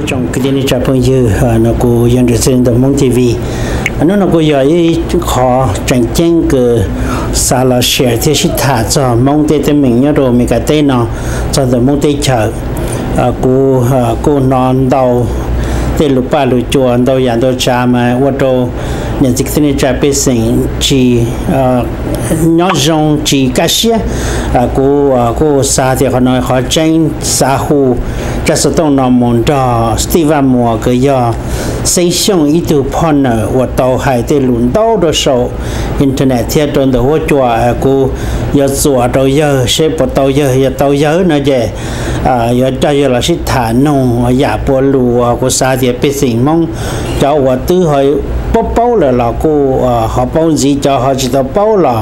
Tsoom kwv tij neej tsa phooj ywg, no kuv yog Nws Txwj ntawm Hmoob T V. Hnub no kuj yog ib qho tseem ceeb kws xav los share thiab sib tham txog Hmoob tej teeb meem nyob rau Amelikas teb no, txog ntawm Hmoob teb chaws. Kuv kuj hnov ntau tej lus paj lus cua ntau yam ntau tsav mas ua rau niam txiv kwv tij neej tsa pej xeem tsis nyob zoo tsis kaj siab. Kuv kuj xav tias qhov no qhov tseeb, xav hu tsab xov tooj no mus nrog Steve Vaj Muas kws yog Xeeb Xyooj ib tug partner uas tau hais tej lus ntau rau saum internet thiab rau ntawm huab cua. Kuv yuav txuas rau yawg seb puas tau yawg, yog tau yawg no ces yuav coj yawg los sib tham noog yam puas lus uas kuv xav tias pej xeem Hmoob cov uas twb ho paub paub lawm los kuj ho paub ntxiv, cov ho tsis tau paub los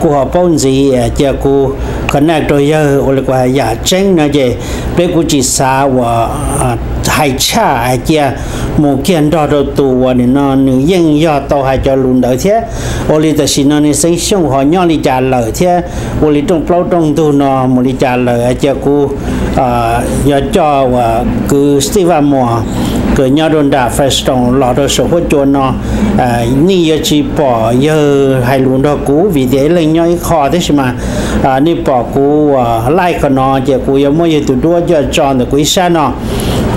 kuj ho paub ntxiv. Cia kuv connect rau yawg ua li kuv hais yam tseeb no ces peb kuj tsis xav uas hais tshaj hais cia mus kiag nrog rau tus uas nim no nws yeej yog tau hais cov lus ntawd thiab. Ua li tam sim no nws Xeeb Xyooj ho nyob li cas lawm thiab ua li rooj plaub rooj ntug no mus li cas lawm. Cia kuv yuav coj uas kwv Steve Vaj Muas kws nyob rau nram Fresno los rau saum huab cua no. Nej yuav tsis pom yawg hais lus nrog kuv vim tias ib leeg nyob ib qho, tab sis mas nej pom kuv live qhov no ces kuv yuav muab yawg tus duab coj tso ntawm kuv ib sab no.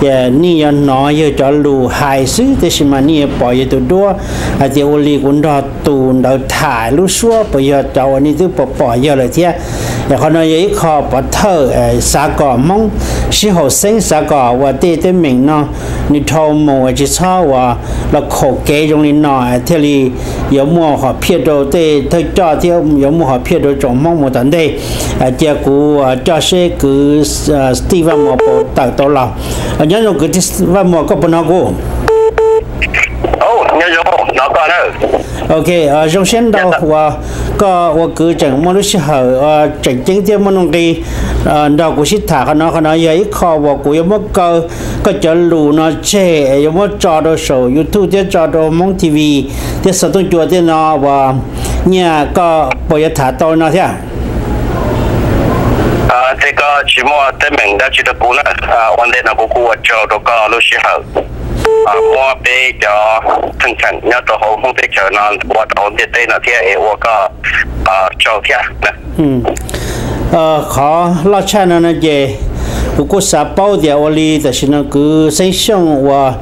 Ces nej yuav hnov yawg cov lus hais xwb, tab sis mas nej yuav pom yawg tus duab hais tias ua li kuv nrog tus ntawd tham lub suab, puas yog cov uas nej twb pom pom yawg lawm thiab. Es qhov no yog ib qho pov thawj, xav kom Hmoob sib haum xeeb, xav kom uas tej teeb meem no nws dhau mus, tsis txhob uas los khaum kev zoo li no thiaj li yuav muaj hom phiaj rau tej thawj coj thiab yuav muaj hom phiaj rau tsoom Hmoob mus tom ntej. Cia kuv coj seb kwv Steve Vaj Muas puas tawm tau los. Nyob zoo kwv Vaj Muas, koj puas hnov kuv? Ok, zoo siab ntau uas koj ua kwv tseem muaj lub sij hawm tseem ceeb thiab muaj nuj nqi nrog kuv sib tham qhov no. Qhov no yog ib qho uas kuv yuav muab kaw koj cov lus no tseg, yuav muab tso rau saum YouTube thiab tso rau Hmoob T V thiab xov tooj cua thiab no uas nyiaj koj puas yuav tham tau no thiab? Ces koj tsis muaj teeb meem dab tsi rau kuv na. Ua ntej no kuv kuj ua tsaug rau koj lub sij hawm muab peb cov theej tseem nyob rau hauv Hmoob teb chaws no ua rau hauv ntiaj teb no thiab es ua koj tsaug thiab. Qhov loj tshaj no no ces kuv kuj xav paub tias ua li tam sim no kwv Xeeb Xyooj uas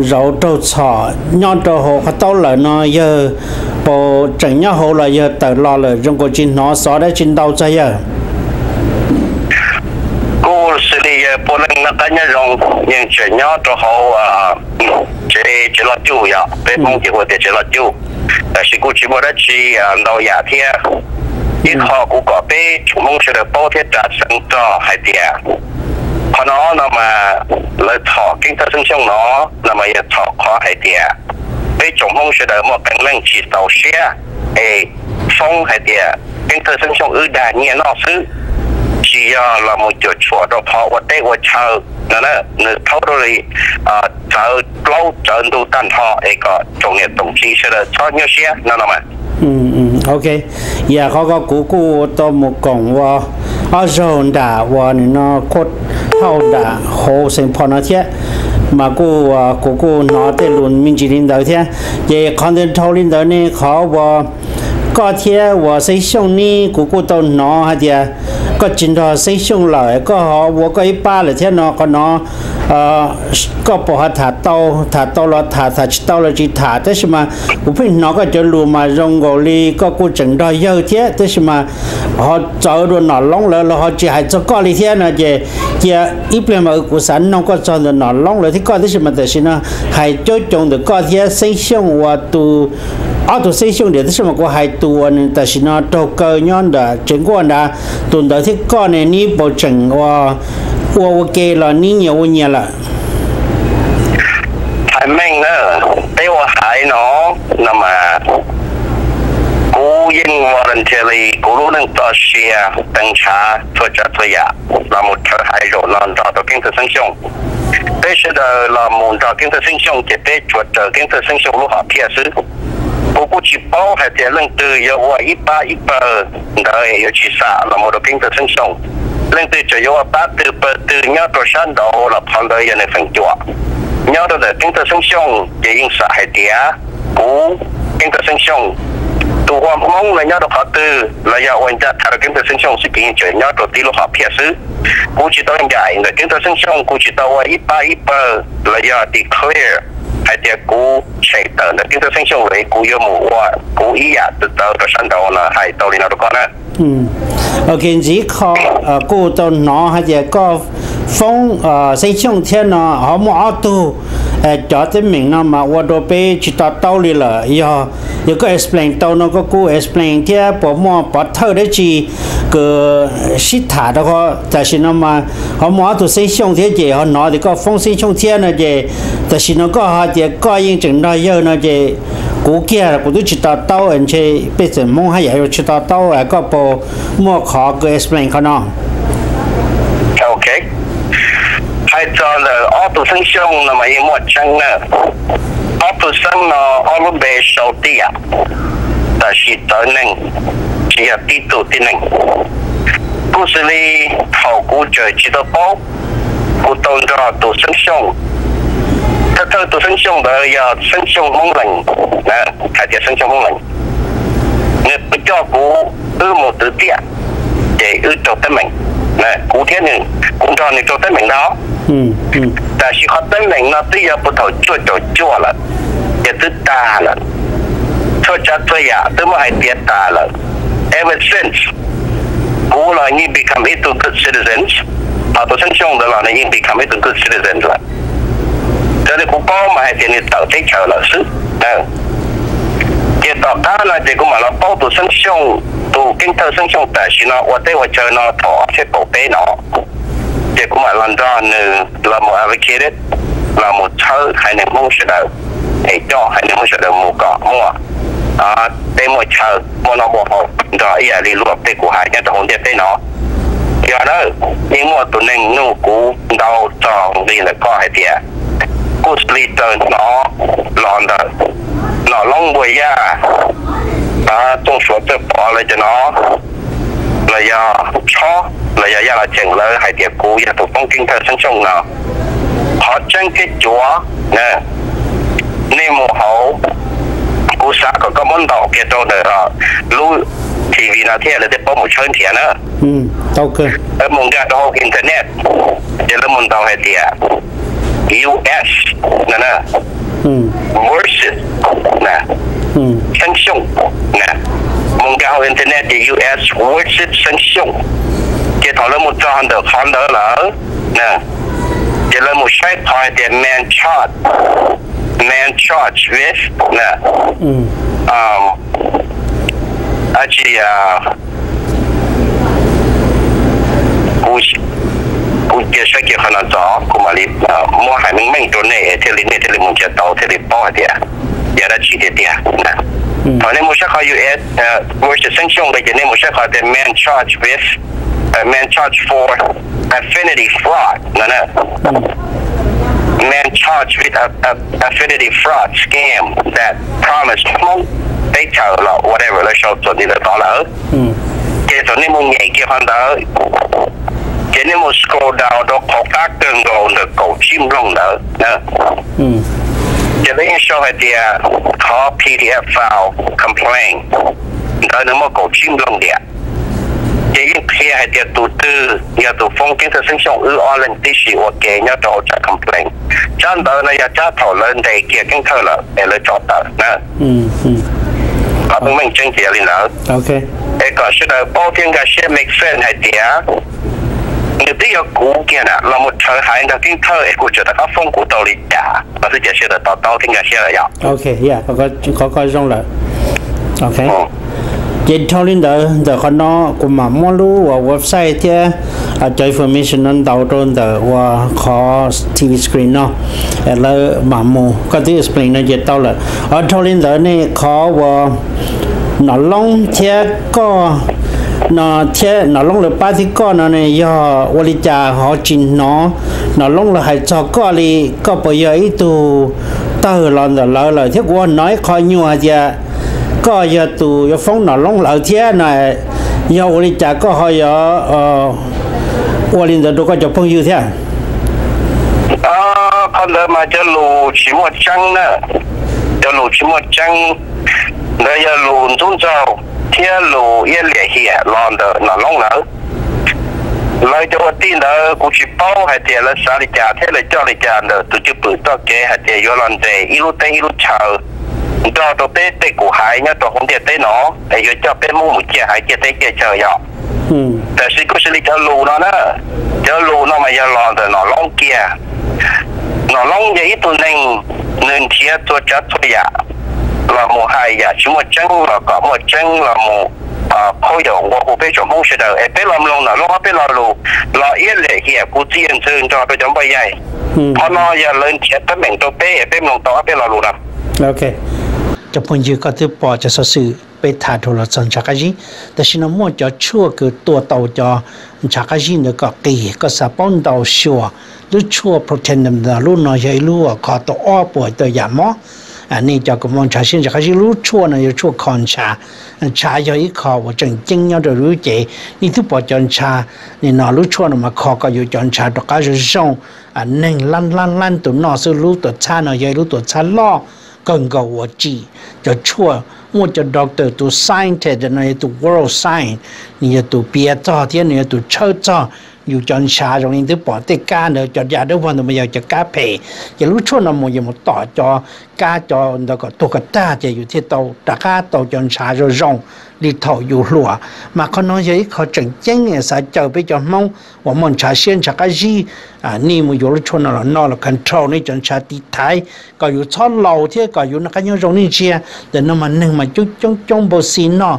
zauv raug txhom nyob rau hauv qhov taub lawm no yawg puas tseem nyob hauv los yawg tawm los lawm, zoo nkaus tsis hnov xov dab tsi ntau txog yawg. Kuj xws li yawg puav leej noj qab nyob zoo, yeej tseem nyob rau hauv tsev, tsev loj cuj, yog peb Hmoob ces hu tias tsev loj cuj, tab sis kuj tsis muaj dab tsi ntau yam thiab. Ib qho kuv kom peb tsoom Hmoob sawv daws paub thiab ras xeev txog hais tias qhov no no mas lawv txhom Keeb Thawj Xeeb Xyooj no, no mas yog txhom qhov hais tias peb tsoom Hmoob sawv daws muaj qee leej tsis txaus siab es foob hais tias Keeb Thawj Xeeb Xyooj wb dag nyiaj noj xwb, tsis yog los mus cuam tshuam rau qhov ua teb ua chaw no. Nws thaub rau li txawv plaub txawv ntug tag nrho es kom tsoom niam tsoom txiv sawv daws txhob nyuaj siab no no mas. Ok, yam qhov ko kuv kuj tau mus koom ua ob zaug nram uas nim no khuab thauj nram hauv Xeem Phos no thiab, mas kuj kuv kuj hnov tej lus me ntsis li ntawd thiab. Ces qhov ntawd dhau li ntawd ne, qhov uas koj thiab uas Xeeb Xyooj ne kuv kuj tau hnov hais tias koj tsis nrog Xeeb Xyooj lawm, koj ho ua koj ib pab lawm thiab no. Qhov no koj puas ho tham tau, tham tau los tham, tham tsis tau los tsis tham, tab sis mas kuv pheej hnov koj cov lus mas zoo nkaus li koj kuj tseem nrog yawg thiab, tab sis mas ho txawv dua Nom Loob lawv los ho tsis hais txog koj li thiab no ces cia ib pliag mas kuv xav noog koj txog ntawm Nom Loob lawv thiab koj, tab sis mas tam sim no hais caub coos ntawm koj thiab Xeeb Xyooj uas tus, ob tug Xeeb Xyooj diam, tab sis mas kuv hais tus uas nws tam sim no raug kaw nyob ntawm tsev nkuaj nrad, tus ntawd thiab koj ne neb puas tseem ua ua ke los neb nyias ua nyias lawm? Hais meej na, peb ua haiv no, no mas kuv yeej voluntarily kuv lub neej txoj sia teev ntshav txhua tsav txhua yam los mus rhawv haiv zaum no nrog rau Keeb Thawj Xeeb Xyooj. Peb sawv daws los mus nrog Keeb Thawj Xeeb Xyooj ces peb tsuas raws Keeb Thawj Xeeb Xyooj lub hom phiaj xwb. Kuv kuj tsis paub hais tias leej twg yuav ua ib pab ib pawg ntawd yuav tsis xam los mus rau Keeb Thawj Xeeb Xyooj. Leej twg tseem yuav ua pab twg pawg twg nyob rau sab nraud los qhov ntawd yog nws feem cuam. Nyob rau ntawm Keeb Thawj Xeeb Xyooj ces yeej xam hais tias kuv, Keeb Thawj Xeeb Xyooj, tus ua Hmoob no nyob rau qhov twg los yog ua ncaj tham rau Keeb Thawj Xeeb Xyooj xwb ces yeej tseem nyob rau tib lub hom phiaj xwb. Kuv tsis tau ncaim ntawm Keeb Thawj Xeeb Xyooj, kuv tsis tau ua ib pab ib pawg los yog declare hais tias kuv tshem tawm ntawm Keeb Thawj Xeeb Xyooj lawm kuv yuav mus ua kuv ib yam txawv txawv rau sab nraud no, hais tau li no rau koj na. Ok, ntxiv qho kuj tau hnov hais tias koj foob Xeeb Xyooj thiab no ho muaj ob tug cov teeb meem no mas ua rau peb tsis to taub li lawm. Yog, yog koj explain tau no koj kuj explain thiab puas muaj pov thawj dab tsi kws sib tham rau koj? Tam sim no mas ho muaj ob tug Xeeb Xyooj thiab ces ho hnov tias koj foob Xeeb Xyooj thiab no ces tam sim no koj hais tias koj yeej tseem nrog yawg no ces kuv kiag kuv twb tsis to taub, ntshe peb txawm Hmoob haj yam yuav tsis to taub, koj puas muaj qhov kws explain qhov no? Ok, hais txog ntawm ob tug Xeeb Xyooj no mas yeej muaj tseeb na. Ob tug Xeeb no ob lub npe sau tiam, tam sim txawv neeg, tsis yog tib tug tib neeg. Kuj xws li thaum kuv tseem tsis tau paub, kuv tau nrog tus Xeeb Xyooj, thawj thawj tus Xeeb Xyooj ntawd yog Xeeb Xyooj Hmoob Lees, hais tias Xeeb Xyooj Hmoob Lees, nws coj kuv, wb mus twv tiam, ces wb raug teeb meem. Kuv thiab nws, kuv nrog nws raug teeb meem ntag. Tab sis qhov teeb meem no twb yog puag thaum cuaj caum cuaj lawm, ces twb tag lawm. Txhua tsav txhua yam twb muab hais tias tas lawm. Ever since, kuv los yeej become ib tug good citizens, ho tus Xeeb Xyooj ntawd los nws yeej become ib tug good citizens lawm. Raws li kuv paub mas hais tias nws tawm teb chaws lawm xwb. Ces tom qab no ces kuv mam los paub tus Xeeb Xyooj, tus Keeb Thawj Xeeb Xyooj tam sim no ua teb ua chaw no thaum ob txhiab kaum peb no, ces kuv mam los nrog nws los mus advocate, los mus txhawb haiv neeg Hmoob sawv daws, es coj haiv neeg Hmoob sawv daws mus kom muaj teb muaj chaw, muaj noj muaj haus nrog ib yam li luag tej kuv hais nyob rau hauv ntiaj teb no. Yog na, yeej muaj tus neeg nug kuv ntau txog li ntawm koj hais tias, kuj xws li raws hnov los ntawm Nom Loob Npua Yaj, Txooj Suav Txawj Pov lawv cov no, los yog Tshob los yog Yaj Los Cheem lawv hais tias kuv yog tus foob Keeb Thawj Xeeb Xyooj no. Qhov tseeb thiab cuav, nej mus hauv, kuv xav kom koj muab ntaus kiag rau ntawm lub T V no thiab lawv thiaj paub mus tshawb nrhiav na. Lawv mus nkag rau hauv internet, ces lawv mus ntaus hais tias U S no, versus Xeeb Xyooj. Mus nkag hauv internet ces U S versus Xeeb Xyooj. Ces thaum lawv mus txog ntawm qhov ntawd lawm, ces lawv mus saib qhov hais tias man charge, man charge with, tsis, kuv cia saib kiag qhov no txog kuv mam li muab hais meej meej rau nej thiaj li nej thiaj li mus nrhiav tau thiaj li paub hais tias yog dab tsi tiag tiag. Thaum nej mus saib qhov U S versus Xeeb Xyooj ntawd ces nej mus saib qhov tias man charge with, man charge for affinity fraud no, man charge with affinity fraud scam that promised Hmoob teb chaws los whatever lawv sau txuas ntxiv ntawm tod lawm. Ces thaum nej mus nyem kiag qhov ntawd, ces nej mus scroll down rau qhov qab kawg nkaus ntawm kaum tsib nplooj ntawd, ces lawv yeej sau hais tias qhov P D F file complaint ntawd nws muaj kaum tsib nplooj tiam. Ces yeej qhia hais tias tus twg yog tus foob Keeb Thawj Xeeb Xyooj wb ob leeg tib si ua ke nyob rau hauv tsab complaint. Tsab ntawd no yog tsab thaum lawv ntes kiag Keeb Thawj lawm es lawv tso tawm na. Qhov meej meej tseeb ces yog li ntawd. Es kom sawv daws paub thiab nkag siab make sense hais tias nws twb yog kuv kiag na los mus rhawv haiv nrog Keeb Thawj es kuv tseem rov qab foob kuv tau li cas no xwb ces sawv daws to taub thiab nkag siab lawm yom. Qhov koj zoo lawm. Ces dhau li ntawd ntawm qhov no kuv mam muab lub uas website thiab cov information no ntaus rau ntawm uas qhov T V screen no, lawv mam mus, koj twb explain no ces tau lawm. Dhau li ntawd ne qhov uas Nom Loob thiab koj no, thiab Nom Loob lawv pab thiab koj no ne yog ua li cas ho tsis hnov Nom Loob lawv hais txog koj li? Koj puas yog ib tug tawg los ntawm lawv lawm? Thiab kuv hnov ib qho nyuag hais tias koj yog tus yuav foob Nom Loob lawv thiab no, yog ua li cas koj ho yuav ua li ntawd rau koj cov phooj ywg thiab? Ntawd mas cov lus tsis muaj tseeb na, cov lus tsis muaj tseeb ntawd yog lus ntxub ntxaug thiab lus iab liam hiam los ntawm Nom Loob lawm. Lawv cov ua tij ntawd kuv tsis paub hais tias lawv xav li cas thiab lawv coj li cas ntawm tus cwj pwm txoj kev hais tias yuav los ntes ib lub teb ib lub chaw nrog rau peb tej kuv haiv nyob rau hauv ntiaj teb no, es yuav coj peb Hmoob mus ciaj haiv ciaj teb ciaj chaw yog. Tab sis kuj xws li cov lus no na, cov lus no mas yog los ntawm Nom Loob kiag. Nom Loob yog ib tug neeg, nws nrhiav txhua tsav txhua yam los mus hais yam tsis muaj tseeb los kom muaj tseeb los mus phaub yaum nqua hu peb tsoom Hmoob sawv daws es peb los mloog Nom Loob ob peb lo lus los iab liam hiam kuv txiv yawg ntxwg nrog rau cov npoj yaig. Qhov no yog lawv nrhiav teeb meem rau peb es peb mloog tau ob peb lo lus no. Cov phooj ywg, koj twb pom cov xov xwm peb tham dhau los txog ntshav qab zib, tam sim no muaj cov tshuaj kws tua tau cov ntshav qab zib ntawd kom qis. Koj xav paub ntau xyuas lub tshuaj Protandim no, lub no yog ib lub uas kho tau ob puas tawm yam mob. Nej cov kws muaj ntshav siab ntshav qab zib, lub tshuaj no yog tshuaj kho ntshav. Ntshav yog ib qho uas tseem ceeb nyob rau lub cev. Nej twb pom cov ntshav, nim no lub tshuaj no mas kho kom yus cov ntshav rov qab zoo zoo. Neeg lab lab lab tus noj xwb. Lub tuam txhab no yog ib lub tuam txhab loj kawg nkaus uas tsim cov tshuaj. Muaj cov doctor, tus scientist no yog tus world science, nws yog tus piav txog thiab nws yog tus tshawb txog yus cov ntshav. Zoo li twb pom tej kab ntawd, cov da dawb vog ntawd mas yog cov kab phem. Ces lub tshuaj no mus yus mus tom cov kab cov ntawd kom tuag kom tag ces yus thiaj tau rov qab tau cov ntshav zoo zoo li thaum yus hluas. Mas qhov no yog ib qho tseem ceeb xav caw peb cov Hmoob uas muaj ntshav siab ntshav qab zib, nej mus yuav lub tshuaj no los noj los control nej cov ntshav tiv thaiv kom yus txhob laus thiab kom yus noj qab nyob zoo. Nej ntsia ntawm no mas neeg mas coob coob coob npau xi noj.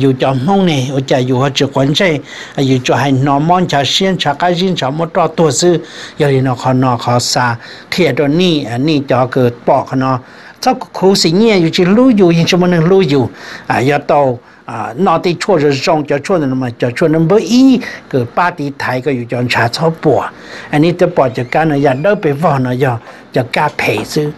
Yus cov Hmoob ne ua cas yus ho tsis quav ntsej, yus tsuas hais hnov mob ntshav siab ntshav qab zib ntshav muab roj tuag xwb. Yog li no qhov no qhov xav qhia rau nej, nej cov kws pom qhov no txhob khuv xim nyiaj, yus tsis hlub yus yeej tsis muaj neeg hlub yus. Yuav tau noj tej tshuaj zoo zoo. Cov tshuaj ntawm no mas cov tshuaj npawb ib kws pab tiv thaiv kom yus cov ntshav txhob puas. Nej twb pom cov kab no yam dawb pes vog no yog cov kab phem xwb.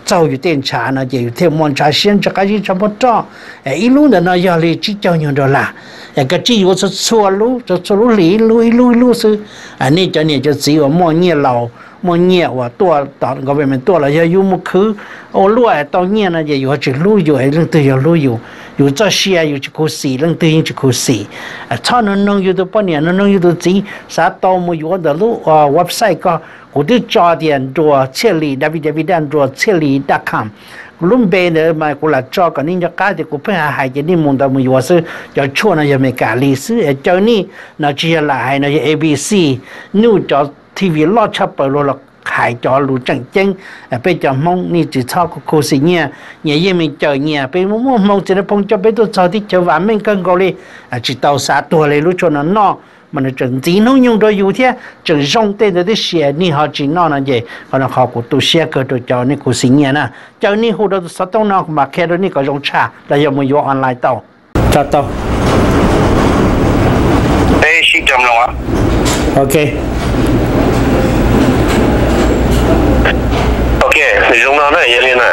Txaug yus tej ntshav no ces yus thiaj muaj ntshav siab ntshav qab zib ntshav muab roj. Ib lub ntawm no yog li tsib caug nyuag dollar. Kav tsij yuav txhua txhua lub, txhua txhua lub hlis ib lub ib lub ib lub xwb. Nej cov niam cov txiv uas muaj nyiaj laus muaj nyiaj uas tuaj tom government tuaj los yog yus mus khwv ua luaj tau nyiaj no ces yus ho tsis hlub yus es leej twg yuav hlub yus? Yus txoj sia yus tsis khuv xim, leej twg yeej tsis khuv xim. Txhob nug noog yus tus poj niam, nug noog yus tus txiv, xav tau mus yuav ntawm lub website ko. Kuv twb tso tias nruas txhiaj li, www nruas txhiaj li dot com. Kuv lub npe ntawd mas kuv lam tso kom nej nco qab tias kuv pheej hais hais ces nej mus ntawd mus yuav xwb. Cov tshuaj no yog Meskas li xwb es caw nej no tsis yog lam hais, no yog A B C News cov T V loj tshaj plaws luag los hais cov lus tseem ceeb. Peb cov Hmoob nej tsis txhob khuv xim nyiaj, nyias yeej meem cawm nyias. Peb muaj muaj hmoo txiv nab phoo coj peb tuaj txog teb chaws vam meej kawg nkaus li, tsis tau xav tuag li. Lub tshuaj no noj mas nws tseem ntxiv hnub nyoog rau yus thiab tseem zoo tej ntawd tib si, nej ho tsis noj no ces qhov no qhov kuv tu siab kawg rau cov nej khuv xim nyiaj na. Caw nej hu rau tus xov tooj no kuv mam qhia rau nej kom zoo tshaj los yog mus yuav online tau. Tau tau. Peb sib cog mloog. Ok. Ok, zoo no na, yog li na,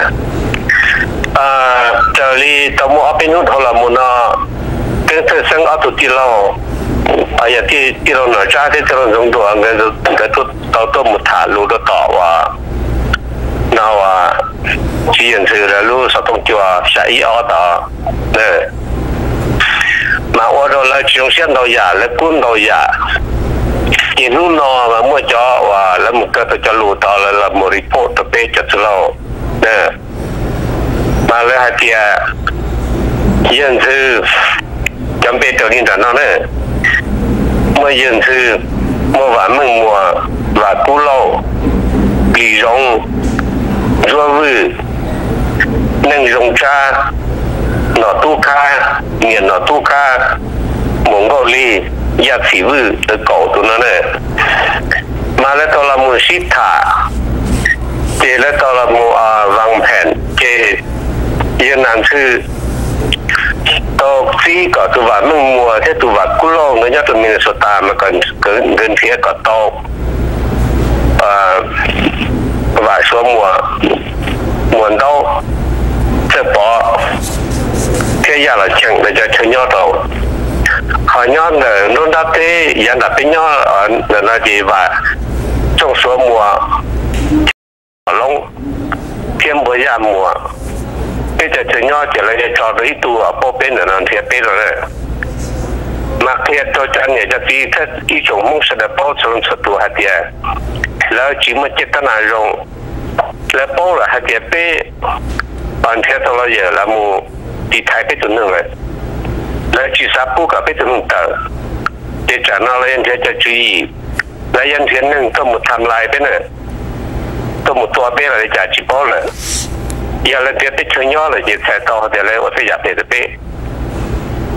raws li tau muaj ob peb hnub dhau los mus no, Keeb Thawj Xeeb ob tug tij laug, yog tij laug Nom Tsab thiab tij laug Ntxoov Nruas nkawd, nkawd tau tuaj mus tham lus rau tom uas no uas txiv yawg ntxwg lawv lub xov tooj cua xya ib ob tod. Mas ua rau lawv tsis zoo siab ntau yam, lawv kub ntau yam. Ces hnub no mas muaj cov uas lawv mus kaw tau cov lus tod lawv los mus report rau peb cov txwj laug. Mas lawv hais tias yawg ntxwg, cov npe raws li nram no na, muaj yawg ntxwg, muaj Vam Meej Muas, Vam Kub Lauj, Plis Zoov, Ntsuab Vwj, Neej Zoo Tsab, Nom Tub Khab, niam Nom Tub Khab, Muas Nkauj Lig, Yaj Txhim Vwj, lawv kaum tus no na. Mas lawv tau los mus sib tham, ces lawv tau los mus Vam Phem, ces yawg Nas Ntxhw tau txib kom tus Vam Meej Muas thiab tus Vam Kub Lauj nkawd nyob rau Minnesota mas kom nkawd nrhiav kom tau Vam Suav Muas, Muas Ntaub, Txawj Pov thiab Yaj Los Cheem lawv cov chaw nyob rau, ho nyob ntawm nruab nrab teb yav nram peb nyob ntawm no ces Vam Txooj Suav Muas Loob thiab Npuag Yaj Muas, peb cov chaw nyob ces lawv yuav tso rau ib tug paub peb ntawm no nrhiav peb no na. Mas qhia rau cov niam cov txiv thiab ib tsoom Hmoob sawv daws paub txhua leej txhua tus hais tias lawv tsis muaj ciaj tab nas zoo. Lawv paub lawm hais tias peb nrhiav tau lawyer los mus tiv thaiv peb tus neeg lawm, lawv tsis xav pub kom peb tus neeg tawm. Ces tsam no lawv yuav nrhiav cov tswv yim, lawv yuav nrhiav neeg tuaj mus tham lais peb na, tuaj mus tua peb los li cas tsis paub lawm. Yog lawv nrhiav peb chaw nyob lawm ces txhais tau hais tias lawv ua tej yam phem rau peb.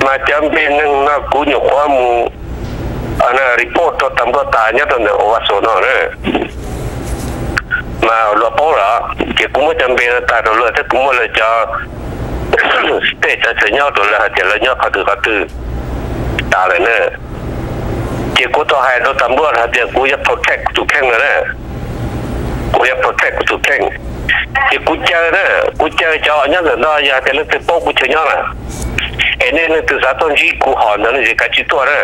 Mas cov npe neeg no kuv nyuam qhuav mus report rau tas npluaj tas nyob rau ntawm ua vas xus no na. Mas luag paub lawm ces kuv muab cov npe no tas rau luag thiab kuv muab lawv cov tej cov chaw nyob rau lawv hais tias lawv nyob qhov twg qhov twg tas lawm na. Ces kuv tau hais rau tas npluaj hais tias kuv yuav protect kuv tus kheej no na, kuv yuav protect kuv tus kheej. Ces kuv caw na, kuv caw cov nyob ntawm no yog hais tias leej twg paub kuv chaw nyob na, es nej leej twg xav tuaj ntsib kuv hom ntawd no ces kav tsij tuaj na.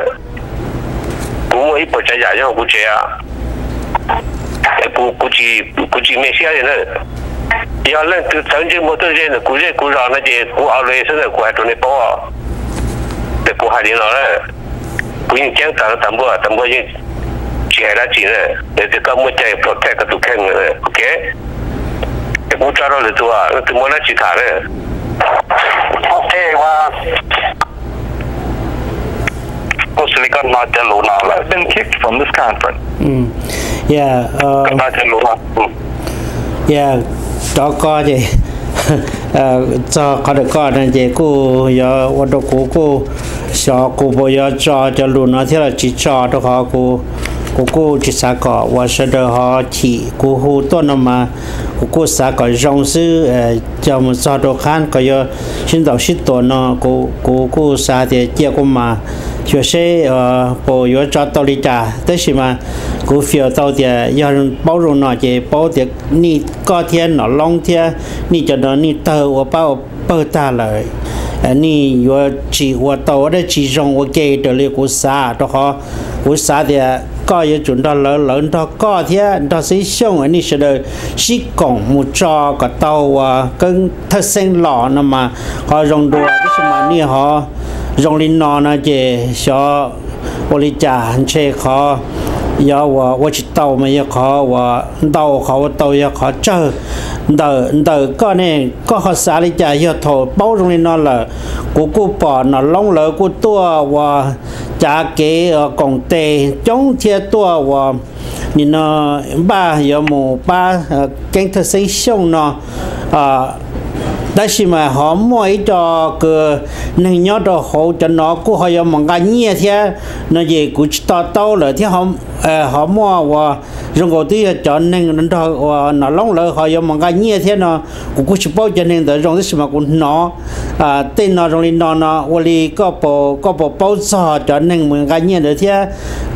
Kuv muaj ib puas tsav yam nyob hauv kuv tsev, kuv tsis me siab li na. Yog leej twg txawv ntsej muag tuaj ze ntawm kuv zej kuv zos no ces kuv always xwb na, kuv hais rau nej paub. Ces kuv hais li no na, kuv yeej ceeb tas tas npluaj, tas npluaj yeej tsis hais dab tsi na. Yog tias koj muaj cai protect koj tus kheej, ok. Ces kuv tso rau lwm tus, leej twg muaj dab tsi tham na. Ok, ua, kuv xws li koj hnov cov lus no lawm, been kicked from this conference. Koj hnov cov lus no. Yog rov koj ces txog qhov ntawm koj no ces kuj yuav ua rau kuv kuj xyov kuv puas yuav tso cov lus no thiab los tsis tso, rau qhov kuv kuj tsis xav kom uas sawv daws ho chim kuv hu tuaj no mas kuv kuj xav kom zoo xwb. Cog mus txog rau qhab qhov yuav sib ntaus sib tua no, kuv kuj xav tias cia kuv mas xyuas seb puas yuav tso tau li cas, tab sis mas kuv feel tau tias yog paub zoo no ces paub tias nej koj thiab Nom Loob thiab nej cov no nej tawg ua pab ua pawg tag lawm. Nej yuav tsis ua tau dab tsi zoo ua ke raws li kuv xav, rau qhov kuv xav tias koj yuav tsum nrog lawv, lawv nrog koj thiab nrog Xeeb Xyooj, nej sawv daws sib koom mus tso kom tau uas Keeb Thawj Xeeb los no mas ho zoo dua, tab sis mas nej ho zoo li no no ces xyov ua li cas, ntshe qhov yog uas ua tsis tau mas yog qhov uas ntau, qhov ua tau yog qhov tsawg. Ntawm, ntawm koj ne, koj ho xav li cas? Yog thaum paub zoo li no lawm, kuv kuj pom Nom Loob lawv kuj tuaj uas cav kev koom tes coob thiab tuaj uas nim no npaj yuav mus pab Keeb Thawj Xeeb Xyooj no. Tab sis mas ho muaj ib co kws neeg nyob rau hauv cov no kuj ho yuav mus nqa nyiaj thiab no ces kuv tsis to taub lawm thiab. Ho muaj uas zoo nkaus twb yog cov neeg nrog uas Nom Loob lawv ho yuav mus nqa nyiaj thiab no, kuv kuj tsis paub cov neeg ntawd zoo, tab sis mas kuv hnov tej no zoo li no no, ua li koj puas, koj puas paub txog cov neeg mus nqa nyiaj ntawd thiab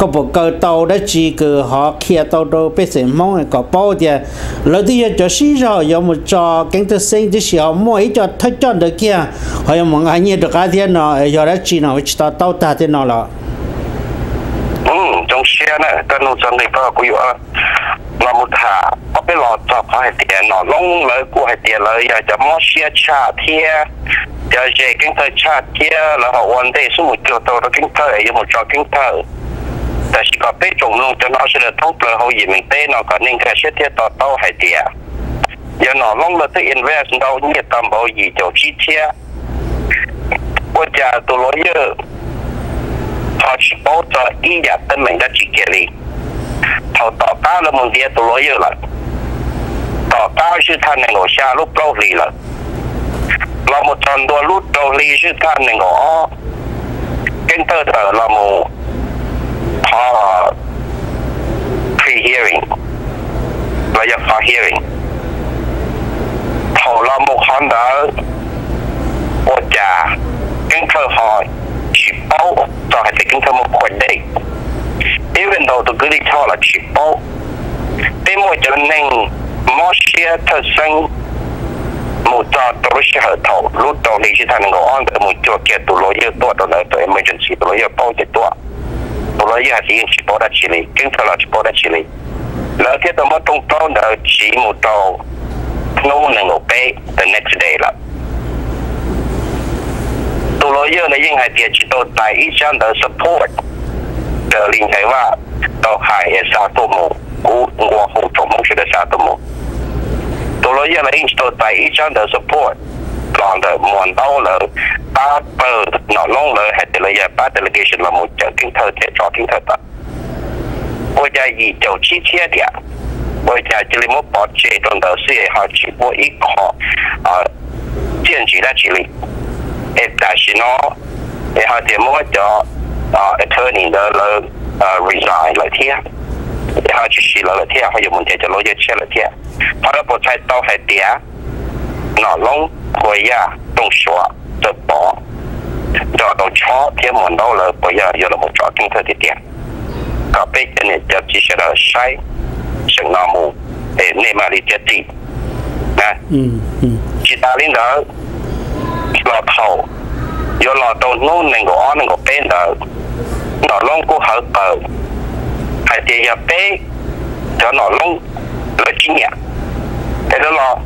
koj puas kaw tau dab tsi kws ho qhia tau rau pej xeem Hmoob kom paub tias lawv twb yog cov sib zog yuav mus tso Keeb Thawj Xeeb, tab sis ho muaj ib co thawj coj ntawd kiag ho yuav mus nqa nyiaj rov qab thiab no, yog dab tsi no tsis to taub tag thiab no los? Zoo siab na, koj nug txog nqi koj kuv yuav los mus tham ob peb los txog qhov hais tias Nom Loob lawv kuj hais tias lawv yog cov mob siab tshaj thiab cov ze Keeb Thawj tshaj thiab lawv ho ua ntej xub mus cuag tau rau Keeb Thawj es yuav mus tso Keeb Thawj. Tab sis kom peb tsoom mloog cov no sawv daws thoob plaws hauv yim meem teb no kom nej nkag siab thiab to taub hais tias yog Nom Loob lawv twb invest ntau nyiaj tau npaum yim caum tsib txhiab, ua cas tus lawyer ho tsis paub txog ib yam teeb meem dab tsi kiag li? Thaum tom qab lawv mus ntiav tus lawyer lawm, tom qab zwj thaj nees nkaum xya lub plaub hlis lawm, los mus txog ntua lub rau hli zwj thaj nees nkaum ob, Keeb Thawj tawm los mus qhov pre-hearing los yog qhov hearing. Thaum los mus qhov ntawd, ua cas Keeb Thawj ho tsis paub txog hais tias Keeb Thawj muaj court date, even though tus kwv Lis Choj los tsis paub. Peb muaj cov neeg mob siab thawj xeeb mus txog rau lub sij hawm thaum lub rau hli zwj thaj nees nkaum ob ntawd mus cuag kiag tus lawyer tuaj rau ntawd, tus emergency tus lawyer paub ces tuaj. Tus lawyer hais tias yeej tsis paub dab tsi li, Keeb Thawj los tsis paub dab tsi li. Lawv thiaj tau muab rooj plaub ntawd tsiv mus rau hnub nees nkaum peb, the next day lawm. Tus lawyers ntawd yeej hais tias tsis tau txais ib tsab ntawv support raws li Ncais Vaj tau hais es xa tuaj mus, kuv nqua hu rau Hmoob sawv daws xa tuaj mus. Tus lawyers ntawd yeej tsis tau txais ib tsab ntawv support los ntawm Muas Ntaub lawv pab pawg Nom Loob lawv hais tias lawv yog pab delegation los mus cawm Keeb Thawj thiab tso Keeb Thawj tawm. Ua cas yim caum tsib txhiab tiam, ua cas cia li muab pov tseg rau ntawd xwb es ho tsis muaj ib qho txiaj ntsig dab tsi li. Es tam sim no es ho tias muab cov attorney ntawd lawv resign lawm thiab, es ho tsis siv lawv lawm thiab, ho yuav mus nrhiav cov lawyer tshiab lawm thiab. Qhov no puas txhais tau hais tias Nom Loob, Kuas Yaj, Tooj Suav, Txawj Pov nrog rau Tshob thiab Muas Ntaub lawv puas yog yuav los mus tso Keeb Thawj tiag tiag? Kom peb cov niam cov txiv sawv daws saib seem no mus es nej mam li txiav txim. Tsis tas li ntawd, los thaum yuav los rau hnub nees nkaum ob nees nkaum peb ntawd, Nom Loob kuj hawv paws hais tias yog peb cov Nom Loob lawv tsis nyiam es lawv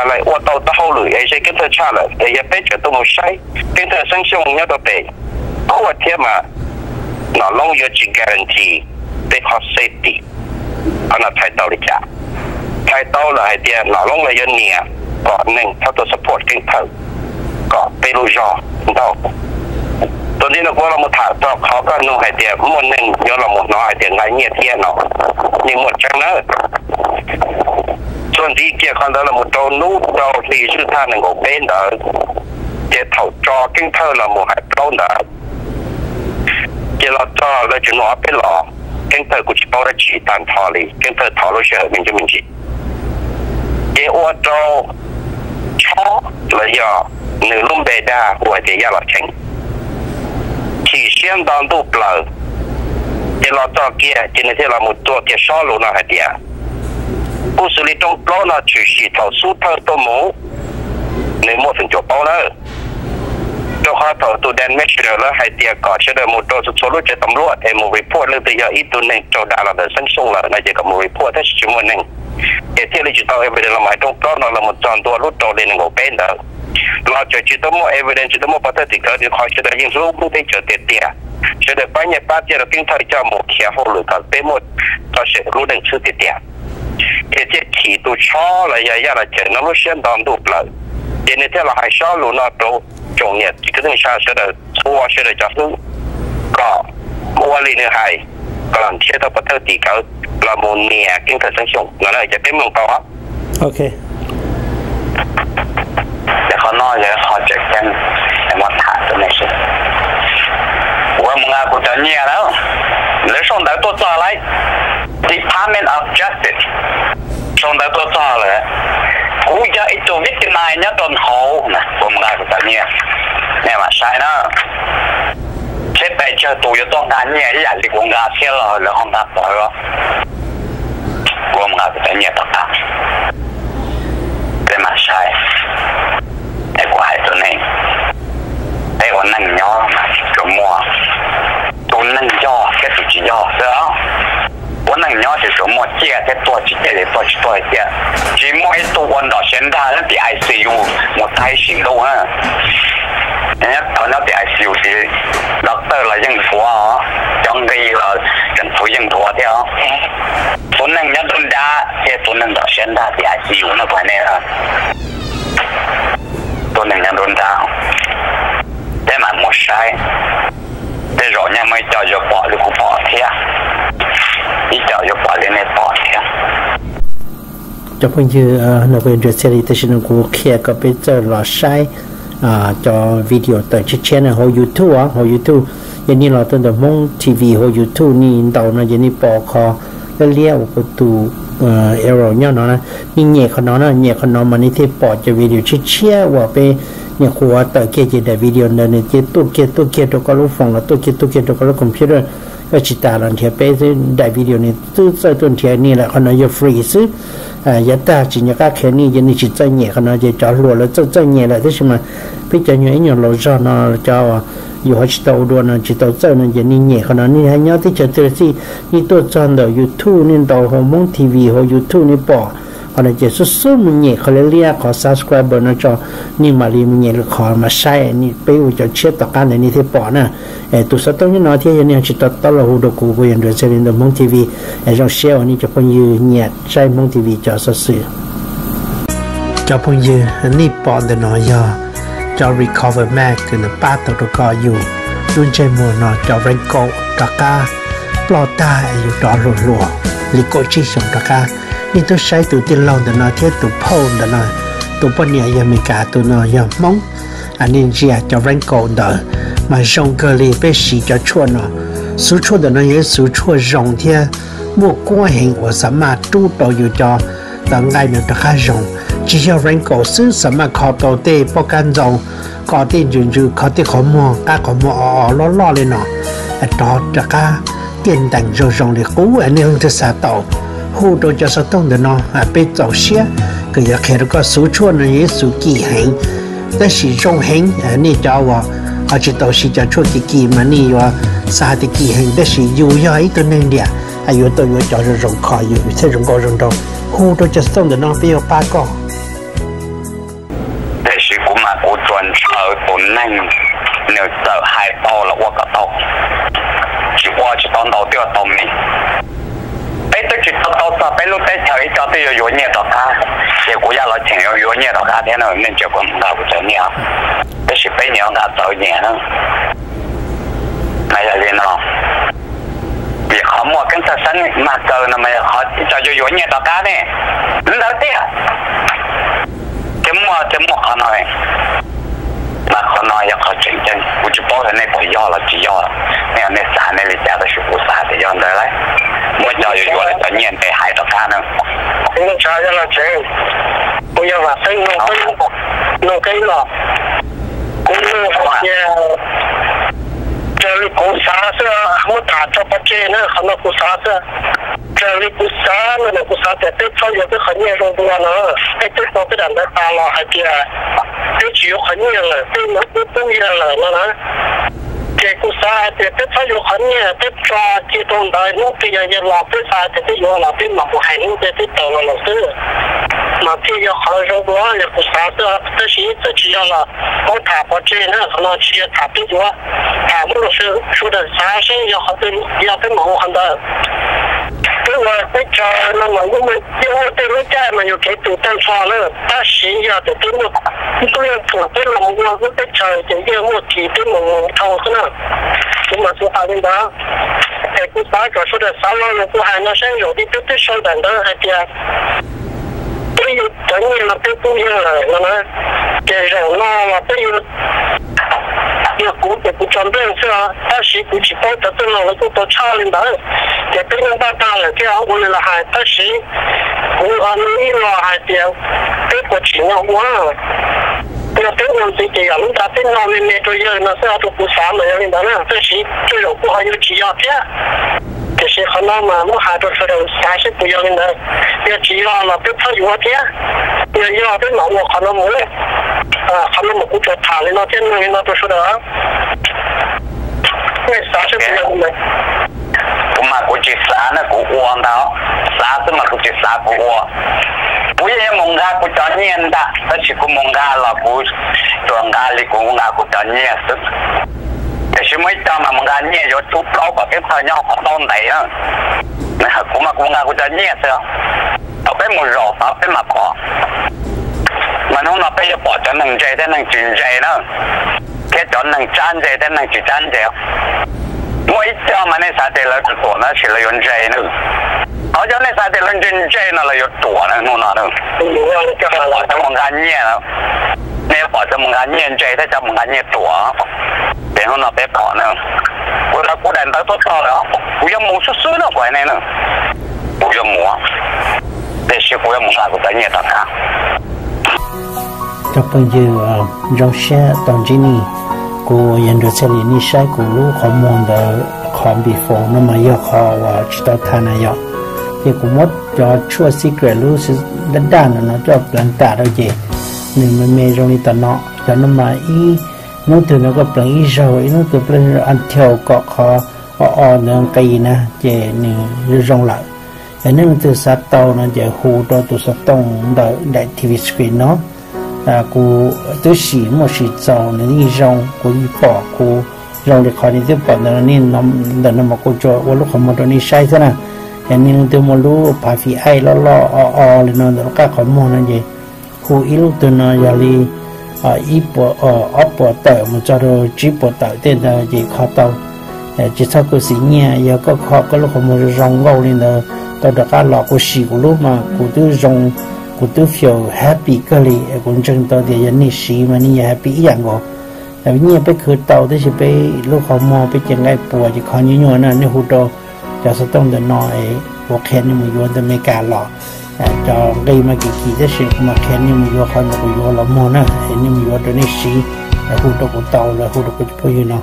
los ua tau tau hauj lwm es ze Keeb Thawj tshaj lawm es yog peb tseem tuaj mus saib Keeb Thawj xeeb xyooj nyob rau pem kuaj thiab mas Nom Loob yuav tsis guarantee peb qhov safety. Qhov no txhais tau li cas? Txhais tau lawm hais tias Nom Loob lawv yuav nias kom neeg txhob tuaj support Keeb Thawj, kom peb lub zog ntau. Tus ntxiv no kuv los mus tham txog qhov koj nug hais tias muaj neeg yuav los mus hnov hais tias nqa nyiaj thiab no, yeej muaj tseeb nawb. Txuas ntxiv kiag qhov ntawd los mus rau hnub rau hli zwj thaj nees nkaum peb ntawd, ces thaum tso Keeb Thawj los mus hais plaub ntawd, ces los txog lawv tseem nug ob peb los, Keeb Thawj kuj tsis paub dab tsi tag nrho li, Keeb Thawj thov lub sij hawm me ntsis me ntsis. Ces ua rau Tshob los yog nws lub npe dag ua hais tias Yaj Los Cheem chim siab nto ntuj plaws, ces los txog kiag ces nws thiaj los mus txuas kiag sob lus no hais tias kuj xws li rooj plaub no tshwm sim thaum xub thawj tuaj mus, nws muaj feem cua paub nawb. Rau qhov thaum tus Dan Machado lawv hais tias kom sawv daws mus rau txhua txhua lub tsev tam luaj es mus report leej twg yog ib tug neeg raug dag los ntawm xeeb xyooj lawm no ces kom mus report tab sis tsis muaj neeg, ces thiaj li tsis tau evidence los mus hais rooj plaub no los mus txog ntua lub rau hli nees nkaum peb ntawd los tseem tsis tau muaj evidence, tsis tau muaj pov thawj tim khawv, rau qhov sawv daws yeej hlub hlub teb chaws tiag tiag, sawv daws pab nyiaj pab txiaj rau Keeb Thawj coj mus khiav hauj lwm kom peb muaj txoj sia lub neej txhwb tiag tiag. Ces thiaj chim tus Tshob los yog Yaj Los Cheem no lub siab nto ntuj plaws, ces nws thiaj los hais sob lus no rau tsoom niam txiv kwv tij neej tsa sawv daws txhua sawv daws cov hlub, kom ua li nws hais, kom los nrhiav tau pov thawj tim khawv los mus nias Keeb Thawj xeeb xyooj no na, ces peb mloog tau. Qhov no yog qhov tseem ceeb, muab tham rau nej sawv daws. Kuv mus nqa kuv cov nyiaj lawm, lawv sau ntawv tuaj txog lawm, Department of Justice sau ntawv tuaj txog lawm, kuv yog ib tug victim nyob rau hauv na, kuv mus nqa kuv cov nyiaj, nej mam saib na. Seb pes tsawg tus yuav tuaj nqa nyiaj ib yam li kuv nqa thiab los lawv ho nqa pov, kuv mus nqa kuv cov nyiaj tom qab, peb mam saib. Es kuv hais rau nej, peb ua neej nyob mas tsuas muaj tus neeg yog thiab tus tsis yog xwb. Ua neej nyob ces tsuas muaj ciaj thiab tuag, tsis ciaj ces tuag, tsis tuag tiag. Tsis muaj ib tug ua ntom siav nrag nyob tim I C U mus tag ib sim ntuj na. Nyob, nyob tim I C U ces doctor los yeej nthuav, cov nqi los tseem txhua yeej nthuav thiab. Tus neeg nyob nruab nrab thiab tus neeg ntom siav nrag tim I C U no kuv hais nej, tus neeg nyob nruab nrab, peb mam mus saib. Tej zaum nyaj muaj ib co yuav pom li kuv pom thiab, ib co yuav pom li nej pom thiab. Cov phooj ywg, no kuv yuav nrhiav txhiaj li, tam sim no kuv qhia kom peb txawj los saib cov video tawm tshiab tshiab no hauv YouTube, hauv YouTube. Yog nej los rau ntawm Hmoob T V hauv YouTube nej ntaus no ces nej pom qhov liab liab uas kuv tus arrow nyob no na. Nej nyem qhov no na, nyem qhov no mas nej thiaj pom cov video tshiab tshiab uas peb nyuam qhuav tawm kiag ces daim video ntawd nws cia tuaj kiag tuaj kiag rau koj lub phone los tuaj kiag tuaj kiag rau koj lub computer. Tsis tas los nrhiav peb xwb, daim video nws twb txawj tuaj nrhiav nej lawm, qhov no yog free xwb. Yav tag tsis nco qab qhia nej ces nej tsis txawj nyem qhov no ces cov hluas lawv txawj txawj nyem lawm, tab sis mas peb cov nyuag ib nyuag laus zog no, cov yus ho tsis tau ua dua no tsis tau txawj no ces nej nyem qhov no. Nej nyob teb chaws twg los xij, nej tuaj txog ntawm YouTube, nej ntaus hauv Hmoob T V hauv YouTube nej pom qhov no ces xub xub mus nyem qhov liab liab qhov subscriber no tso, nej mam li mus nyem lwm qhov mas saib peb ua cov tshiab tom qab ntawd nej thiaj pom na. Tus xov tooj nyob no thiab, yog nej tsis tau taub los hu rau kuv, kuv yog Nruas Txhiaj Lis ntawm Hmoob T V. Zoo siab uas nej cov phooj ywg nyiam saib Hmoob T V cov xov xwm. Cov phooj ywg, nej pom ntawm no yog cov recover mask uas nws pab tau rau koj yug lub ntsej muag no cov wrinkle rov qab ploj tag es yus rov hluas hluas li kaum tsib xyoos rov qab. Nej twb saib tus tij laug ntawm no thiab tus phauj ntawm no, tus poj niam yog Amelikas, tus no yog Hmoob. Nej ntsia cov wrinkle ntawd mas zoo kawg li. Peb siv cov tshuaj no, xuv tshuaj ntawm no yog ib xuv tshuaj zoo thiab muaj kuab heev uas xav maj rub tau yus cov tawv nqaij no rov qab zoo. Tsis yog wrinkle xwb, xav maj kho tau tej pob kab ntxoo, kho tej ntsws ntsws, kho tej qhov muag, qab qhov muag o o loj loj li no rov rov qab tiaj ntees zoo zoo li qub. Nej leej twg xav tau, hu rau cov xov tooj ntawm no, peb txaus siab kom yuav qhia rau koj. Xuv tshuaj no yog ib xuv kim heev tab sis zoo heev. Nej cov uas ho tsis tau siv cov tshuaj kim kim mas nej yuav xav hais tias kim heev, tab sis yus yog ib tug neeg liam, yuav tau yuav cov zoo zoo kho yus thiaj zoo nkauj zoo nraug. Hu rau cov xov tooj ntawm no peb yuav pab koj. Tiam sis kuv mas kuv tsuas ntshaw tus neeg nws txawm hais tau los ua kom tau, tsis ua tsis tau ntau twb tau me. Peb twb tsis tau tau txog peb lub teb chaws ib co twb yuav yuav nyiaj rov qab, ces kuv yaj los cheem yuav yuav nyiaj rov qab thiab na, nej ntsia kuv nqa kuv cov nyiaj, tab sis peb nyias nqa txawv nyias na. Mas yog li no, vim qhov muaj keeb txhaj xeeb mag kaw no mas yog qhov ib co yuav yuav nyiaj rov qab ne, ntawd tiag. Thiab muaj, thiab muaj qhov no, mas qhov no yog qhov tseem ceeb, kuv tsis paub tias nej puas yog los tsis yog, nej, nej xav nej li cas, tab sis kuv xav tias yog ntawd lawm. Muaj cov yuav yuav lawv cov nyiaj ntes hais rov qab na. Kuv yog Vam Xeeb, Nuj Keeb los, kuv nug hais tias raws li kuv xav xwb, muab tham tso pov tseg na, qhov no kuv xav xwb. Raws li kuv xav no mas kuv xav tias peb txhob yuav peb qhov nyiaj zoo dua no, peb twb tau peb daim ntawv tas los hais tias peb tsis yuav qhov nyiaj lawm, peb mus pub pub yawg lawm no na. Ces kuv xav hais tias peb txhob yuav qhov nyiaj, peb tso cia rau ntawd, hnub twg yog yawg los peb xav tias peb yuav los peb mam mus hais hnub twg peb tawm los lawm xwb, mas thiaj yog qhov zoo dua, yog kuv xav xwb. Tab sis txawm tsis yog los muab tham pov tseg na, qhov no tsis yog tham peb yuav, tham muab rau sawv daws xav seb yog qhov twg, yog peb mam ua qhov ntawd. Peb ua teb chaws no mas yeej muaj tej lub caij mas yus kev tus tag nrho na, tab sis yog tias peb muaj tub yeej txuam peb los ua lub teb chaws ces yeej muaj kis peb mus mus dhau xwb na. Kuv mas kuv hais li ntawd, es kuv xav kom sawv daws xav los kuv hais no saib zaum twg peb twb sau daim ntawv hais tias peb yuav cov nyiaj no peb pub yawg lawm no na, ces zaum no los peb yuav, yog kuv ces kuv tso nplej xwb, tab sis kuv tsis paub cov txwj laug lawv kuj tau tshaj li ntawd, ces peb yeej npaj tag lawm thiab ua li lawv hais, tab sis kuv ib los hais tias peb puas tsim nyog ua, yog peb ua ntxiv ces yog lub nra peb no me me rau yawg no xwb, rau kuv xav mas yog li ntawd na, tab sis tej zaum kuj ho yuav tsis yog thiab. Tiam sis qhov no mas muab hais rau sawv daws xav seb puas yog li ntawd. Yog tsis yog los peb txhob yuav thiab, yog yog peb mam ua qhov no mus. Qhov no mas kuv tsuas tham li no thiab nug li no rau sawv daws. Nej xav seb puas yog li ntawd. Kuv mas kuv tsis xav na, kuv ua ntag, xav xwb mas kuv tsis xav kuv ua. Kuv yeej yuav mus nqa kuv cov nyiaj ntag, tab sis kuv mus nqa los kuv tsuas nqa li kuv nqa kuv cov nyiaj xwb. Tiam sis muaj ib co mas mus nqa nyiaj yuav tsub plaub kom keeb thawj nyob qhov ntaub ntev na. Kuv mas kuv nqa kuv cov nyiaj xwb. Thaum peb mus zaum tod peb mam pom, mas hnub no peb yuav pom cov neeg ntse thiab neeg tsis ntse na, thiab cov neeg tsab ntse thiab neeg tsis tsab ntse. Muaj ib co mas nej xav tias lawv ruam tab sis lawv yuav ntse na. Qhov cov nej xav tias lawv ntse ntse no lawv yuav ruam na hnub no na. Nej yuav pom cov mus nqa nyiaj, nej yuav pom cov mus nqa nyiaj ntse thiab cov mus nqa nyiaj ruam. Ces hnub no peb pom na, kuv tau kuv daim ntawv tuaj txog lawm, kuv yuav mus xwb xwb no kuv hais nej na. Kuv yuav mus, tiam sis kuv yuav mus nqa kuv cov nyiaj tom qab. Cov phooj ywg, zoo siab tau ntsib nej. Kuv yog Nruas Txhiaj Lis, nej saib kuv lub qhov muag ntawd, Qhov before no mas yog qhov uas tsis tau tha na yom. Ces kuv muab cov tshuaj secret lub daj daj no no coj pleev tas rau ces nws me me zoo li tom no. Cov no mas ib hnub twg no koj pleev ib zaug, ib hnub twg pleev until kom qhov o o ntawd nqis na ces nws zoo lawm. Yog nej leej twg xav tau no ces hu rau tus xov tooj ntawm daim T V screen no. Kuv twb sim muaj sim txaus nws yeej zoo, kuv yeej pom kuv zoo li qhov nej twb pom ntawm no, ntawm no mas kuv tsuas ua lub qhov muag rau nej saib xwb na. Yog nej leej twg muaj lub phav fim aij loj loj o o li no ntawm lub qab qhov muag no ces hu ib lub twg no yog li ib puas, ob puas tawm mus txog rau tsib puas tawm tej ntawd ces kho tau. Tsis txhob khuv xim nyiaj, yog koj kho koj lub qhov muag zoo nkauj li ntawd tau rov qab los. Kuv sim kuv lub mas kuv twb zoo, kuv twb feel happy kawg li. Kuv ntseeg tau tias yog nej siv mas nej yuav happy ib yam nkaus. Nyiaj peb khwv tau tab sis peb lub qhov muag peb cev nqaij puas ces kho nyuaj nyuaj na. Nej hu rau cov xov tooj ntawm no es kuv qhia nej mus yuav ntawm Meskas los. Cov nqi mas kim kim tab sis kuv mam qhia nej mus yuav qhov ntawm kuv yuav los muag na, es nej mus yuav rau nej siv, lawv hu rau kuv tau, lawv hu rau kuv cov phooj ywg no.